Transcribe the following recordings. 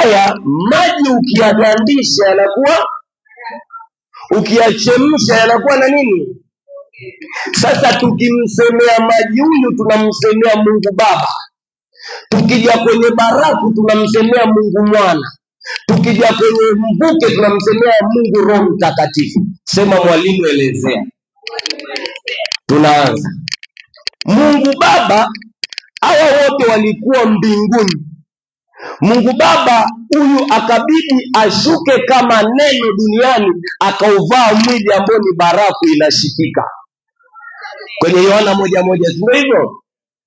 Haya, maji ukiyagandisha yanakuwa, ukiyachemsha yanakuwa na nini? Sasa tukimsemea maji huyu tunamsemea Mungu Baba, tukija kwenye barafu tunamsemea Mungu Mwana, tukija kwenye mvuke tunamsemea Mungu Roho Mtakatifu. Sema mwalimu, elezea. Tunaanza. Mungu Baba, hawa wote walikuwa mbinguni. Mungu Baba huyu akabidi ashuke kama neno duniani, akauvaa mwili ambao ni barafu inashikika. Kwenye Yohana 1:1, si ndio hivyo?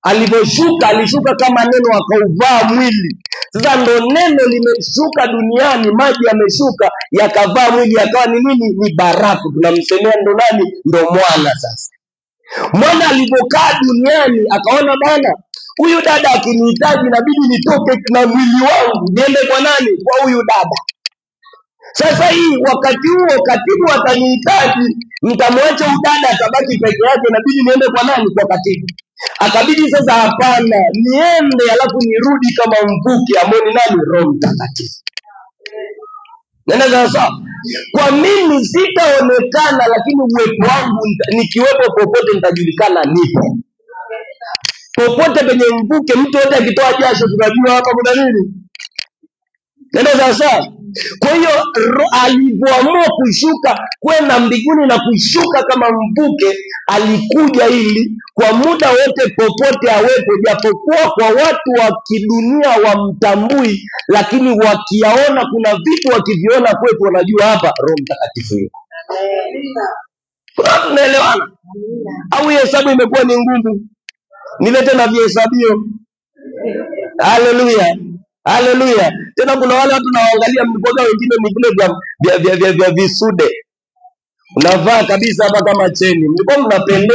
Alivyoshuka alishuka kama neno akauvaa mwili. Sasa ndo neno limeshuka duniani, maji yameshuka yakavaa mwili, yakawa ni nini? Ni barafu. Tunamsemea ndo nani? Ndo mwana. Sasa mwana alivyokaa duniani akaona bana, huyu dada akinihitaji inabidi nitoke na mwili wangu niende kwa nani? Kwa huyu dada. Sasa hii wakati huo katibu atanihitaji, nitamwacha huyu dada atabaki peke yake, inabidi niende kwa nani? Kwa katibu. Akabidi sasa, hapana, niende alafu nirudi kama mvuke ambao ni nani? Roho Mtakatifu. Nenda sawa. Kwa mimi sitaonekana, lakini uwepo wangu nikiwepo popote nitajulikana nipo. Popote penye mvuke, mtu yote akitoa jasho tunajua hapa kuna nini. Nenda sawa sawa. Kwa hiyo alivyoamua kushuka kwenda mbinguni na kushuka kama mvuke, alikuja ili kwa muda wote popote awepo, japokuwa kwa watu wa kidunia wamtambui, lakini wakiaona kuna vitu wakiviona kwetu wanajua hapa Roho Mtakatifu yuko. Kuna watu tunaelewana? Au hesabu imekuwa ni ngumu? Nilete na vihesabio. Haleluya. Haleluya. Tena kuna wale watu nawaangalia mlikuwa wengine ni vile vya visude. Unavaa kabisa hapa kama cheni. Mlikuwa mnapendeza.